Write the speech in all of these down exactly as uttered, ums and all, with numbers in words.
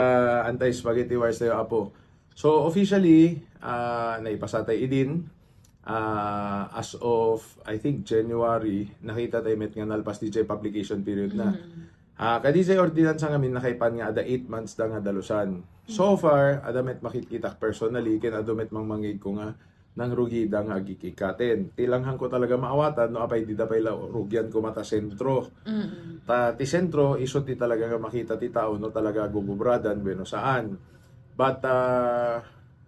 ah, anti-spaghetti wires tayo, Apo. So, officially, ah, naipasatay idin. Ah, as of, I think, January, nakita tayo met nga nalpas D J publication period na. Mm. Ah, kadi say ordinansa ngamin nakaipan nga ada eight months da nga dalusan. So far, ada met makitkitak personally, ken adu met mangmangngeg ko nga nangrugida nga agikikaten. Ti langhang ko talaga maawatan no apay dida pay la rugian ko mata sentro. Mm. Ta ti sentro, isu ti talaga nga makita ti tao no talaga gugubradan, bueno, saan. But, ah,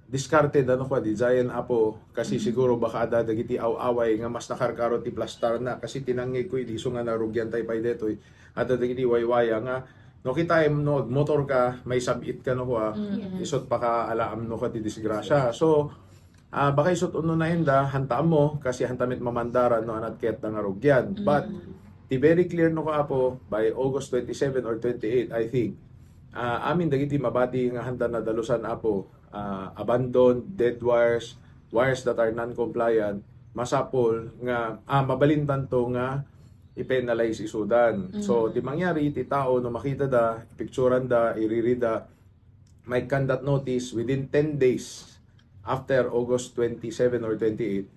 diskarte da no kua di Giant Apo, kasi siguro baka ada dagiti aw-away nga mas nakarkaro ti plastar na, kasi tinangngeg ko idi isu nga narugian tay pay detoy. Ada dagiti waywaya nga, no, kitaem no agmotor ka, may sab-it ka no kua, mm, isut pakaalaam no ka ti disgrasya. So, ah, baka isut unno na inda, hanta ammo, kasi hanta met mamandaran no anat ket da nga rugian. But, mm, ti very clear no kua, Apo, by August twenty-seven or twenty-eight, I think, ah, amin dagiti mabati nga handa nadalusan, Apo, ah, abandoned, dead wires, wires that are non-compliant, masapul nga, ah, mabalintanto nga i-penalize isudan. So, mm, ti mangyari, ti tao, no makita da, picturan da, iriri da, may conduct notice within ten days after August twenty-seven or twenty-eight.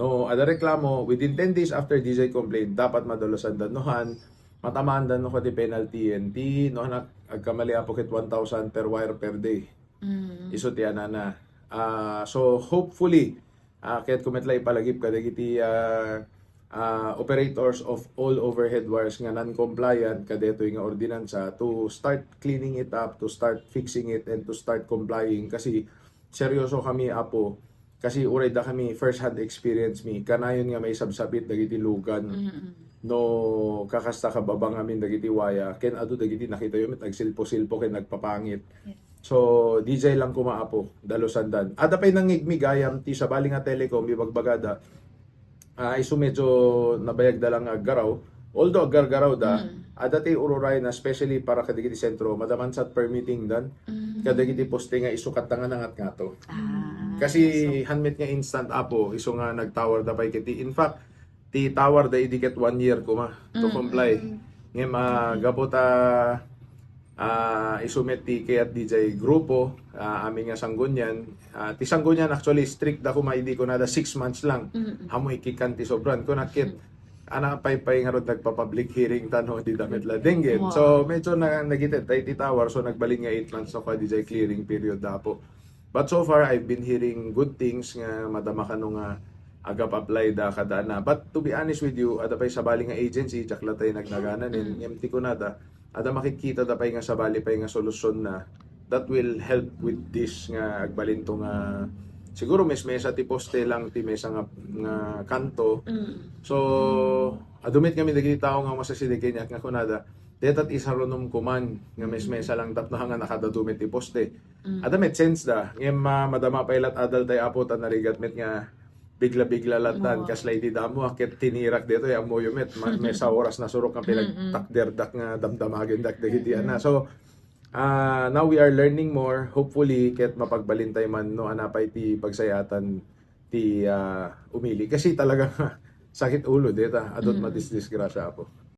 No, ada reklamo, within ten days after D J complaint, dapat madalusan da. No han, matamaan da no kadi penalty yan. Ti, no han, ag-, agkamali, Apo, ket one thousand per wire per day. Mm. Isu ti anana. Ah, so, hopefully, ah, ket kumet la ipalagip kadagiti, ah, ah, operators of all overhead wires nga non-compliant kadetoy nga ordinansa to start cleaning it up, to start fixing it, and to start complying. Kasi seryoso kami, Apo. Kasi uray da kami, first hand experience mi, kanayon nga maisabsabit dagiti lugan. Mm-mm. No kakasta kababang amin dagiti waya, ken adu dagiti nakitayo met agsilpo-silpo ken nagpapangit. Yes. So, D J lang koma, Apo, dalusandan. Ada pay nangngegmi gayam ti sabali nga telecom, ibagbagada, ah, isu medyo nabayagda lang nga aggaraw. Although aggargaraw da, mm, ada ti ururay na, especially para kadagiti sentro, madaman sa permitting dan, mm, kadagiti poste nga isukat da nga nangatngato. Ah, kasi so, han met nga instant, Apo, isu nga nagtower da pay kiti. In fact, ti tower da idi ket one year koma to, mm, comply. Mm. Ngem, ah, gapu ta, ah, isu met ti kayat D J grupo, ah, amin nga sanggunian. Ah, ti sanggunian actually strict da koma idi kunada six months lang. Mm. Ammo ikikan ti sobran. Kuna ket, mm, ana pay pay ngarud nagpa-public hearing ta no, dida met la denggen. Wow. So, medyo na, nagited tay ti tower. So, nagbalin nga eight months no kua D J clearing period da, Apo. But so far, I've been hearing good things nga madama kano nga agap-apply da kada na. But to be honest with you, ada pay sabali nga agency, diak la tay nagnagananen, mm, ngem ti kunada, ada makikita da pay nga sabali pay nga solusyon na that will help with this nga agbalinto nga siguro mesmesa ti poste lang ti mesa nga, nga kanto. Mm. So, adu met kami dagiti tao nga masaside kaniak nga kunada, deta ti isarunom koman nga mesmesa lang tapno nga nakadadu met ti poste. Mm. Ada met sense da, ngem ma-, madama pay lat adal tay, Apo, ta narigat met nga bigla-bigla lattan, wow, kasla idi damo, a, ket tinirak detoy, ammoyo met, ma-, mm-hmm, mesa oras nasurok nga, mm-mm, pinagtakderdak nga damdamagendak dagiti, mm-mm, ana. So, ah, now we are learning more. Hopefully, ket mapagbalintay man no ana pay ti pagsayatan ti, ah, umili. Kasi talaga sakit ulo deta, adut, mm, madisdisgrasya, Apo.